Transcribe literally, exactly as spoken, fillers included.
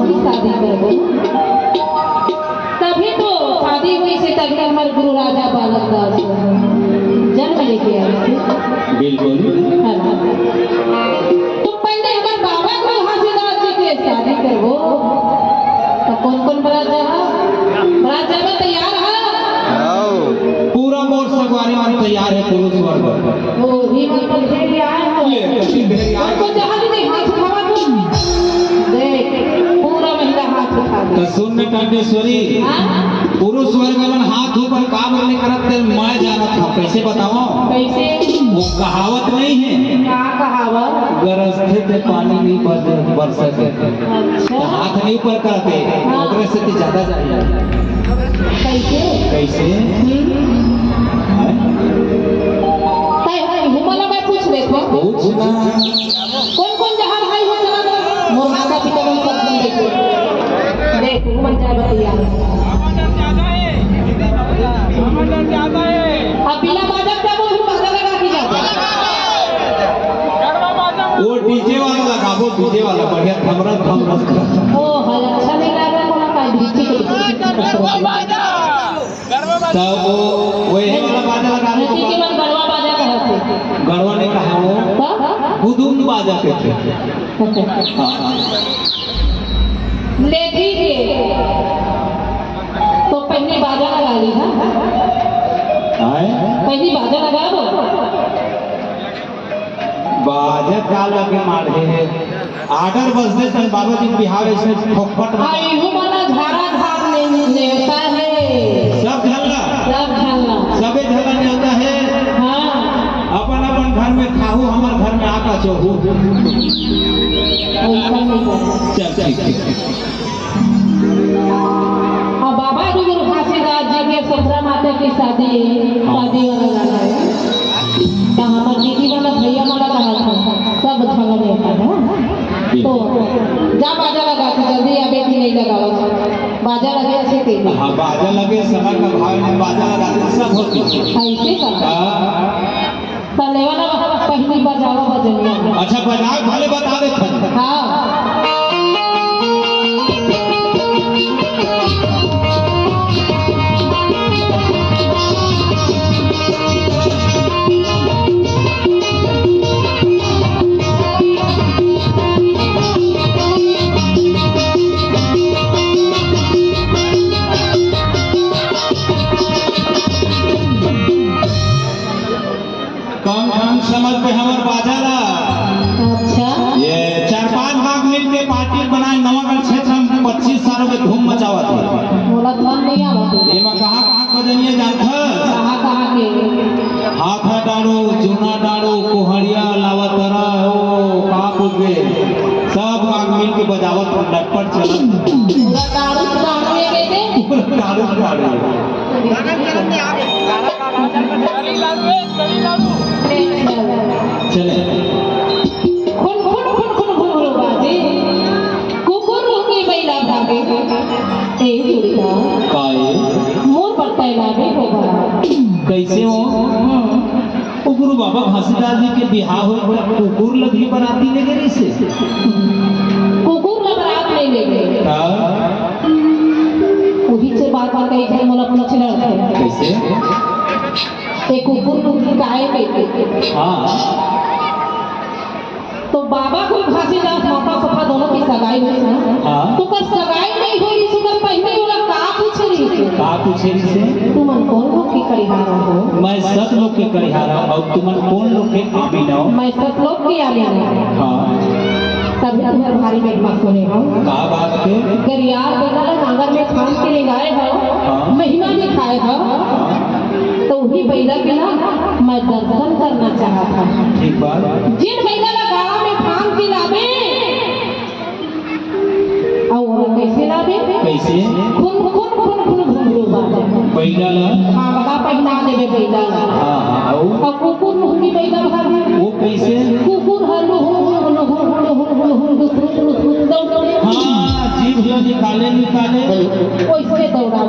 की शादी करबो। तभी तो शादी होइसे, तभी हमर गुरु राजा बालक दास जन्म लेके आइसे। बिल्कुल। है ना? तो पहले हमर बाबा गुरु घासीदास जी के शादी करबो। तो कौन कौन बरात जाहा? बरात जाबे तैयार हा? पूरा मोर संगवारी मन तैयार हे, पुरुष वर्ग। ओ, ये मन तो ढेर आए हो। ये, ये ढेर आए। तो जहाँ भी देख, हाथ उठावा तू। देख, पूरा महिला हाथ उठा दे। तो सुन न, टंडेश्वरी, हाँ? पुरुष वर्ग मन हाथ ऊपर काबर नइ करत, ते मैं जानत हँव। कैसे बतावँव? कैसे? वो कहावत नहीं है? का कहावत? गरजथे ते पानी नहीं बर-, बरसत है। अच्छा। तो हाथ नहीं ऊपर करते, हाँ। ओकरे से तो ज्यादा जाए। कैसे? कैसे? हम्म। हैं? तय है, घूमला मैं पूछ लेथँव। पूछ ना। कौन कौन जहाँ भाई हो, चला दो। मोर माता पिता मन सब सुन लेते। देख, घूमन जाए बतिया। अब बिना बाजा के बोल, बाजा लगा के जाओ। वो डीजे वाला लगाबो, डीजे वाला बढ़िया थमरस थमरस करत। ओ, हल अच्छा नहीं लगा, बोला का डीजे के। तब वो, वो ये वाला बाजा लगा दे। नदी के मन गड़वा बाजा कहत हे। गड़वा नहीं कहा वो। हाँ? गुदुम बाजा कहथे। हाँ, हाँ। ले ठीक है। तो पहली बाजा लगा ली, हाँ? आए? पहली बाजा लगा दो। बाजा का लगे मारे हे? Order बजथे तन बाबा जी के बिहाव अइसे फोकट में। आ, इहू मन ला झारा धार ने-, नेवता हे। सब झन ला? सब झन ला। सबे झन ला नेवता हे। हाँ। अपन अपन घर में खाहू, हमर घर में आका चोहू। वैसा नहीं करता। चल, ठीक, ठीक। अब बाबा गुरु घासीदास जी के सुभद्रा माता की शादी, शादी वाला गाना है। त हमर दीदी मन, भैया मन कहत हन, सब झगड़े होता है। तो जा बाजा लगा के जल्दी, अबे भी नहीं लगावत। बाजा लगे अच्छे से। हाँ, बाजा लगे, समय का भाव नहीं, बाजा लगा दे, सब होती है। ऐसे का? हाँ। त लेवा ना, पहली बजावा बजनिया। अच्छा, बजाए भले बता देथन। हाँ। कम ढंग समझ पे हमर बाजा ला। अच्छा। ये चार पांच भाग मिल के पार्टी बनाए, नवागढ़ क्षेत्र में पच्चीस सालों के धूम मचावत हे। बोलत मन नहीं आवत हे। एमा कहाँ कहाँ के बजनिया जानथस? कहाँ कहाँ के? हाथा डाड़ू, जूना डाड़ू, कोहड़िया, लावतरा, ओ, का पूछबे? सब भाग मिल के बजावत हे, लटपट चलत। पूरा डाड़ू, डाड़ू ये कहते? पूरा डाड़ू, डाड़ू। चले। खुन, खुन, खुन, खुन घुंघरू बाजे, कुकुर मुंह के बैला भागे। ए चुड़ीदार। काय? मोर पट्टा लागे हो बड़ा। कैसे हो? हम्म। ओ गुरु बाबा घासीदास जी के बिहाव होय, त कुकुर ल भी बराती ले गे रहिसे। कुकुर ल बरात ले ले गे। हाँ। उही से बार बार कही थे, मोला पूछ रहे थे। कैसे? ए कुकुर नु काय कहिथे? हाँ। तो बाबा गुरु घासीदास, माता सफा दोनों की सगाई होइस ना। हाँ। तो कर सगाई नहीं होइस, तो कर पहले ओला का पूछे रहिसे? का पूछे रहिसे? तुमन कोन लोग के करिहारा हो? मैं सत लोग के करिहारा, अउ तुमन कोन लोग के आमिन हो? मैं सत लोग के आमिन हो। हाँ। तभी तुम्हर भारी महिमा सुने हो। का बात के? गरियार बेटा ला नांगर में फांद के ले आए हो, हाँ। महिमा दिखाए हो। हाँ। तो उही बैला के ना मैं दर्शन करना चाहत हूँ। ठीक बात। जेन बैला ला गाड़ा में फांद के लाबे, अउ ओला कैसे लाबे? कैसे? खुन, खुन, खुन, खुन घुंघरू बाजे। बैला ला? हाँ, बड़ा पहिना देबे बैला ला। हाँ, हाँ, अउ? अउ कुकुर मुंह की बैला भागे। वो कैसे? कुकुर ह लुहुर, लुहुर, लुहुर, लुहुर, लुहुर, लुहुर, लुहुर, लुहुर दौड़े। हाँ, जीभ जो निकाले, निकाले। वैसे दौड़ा।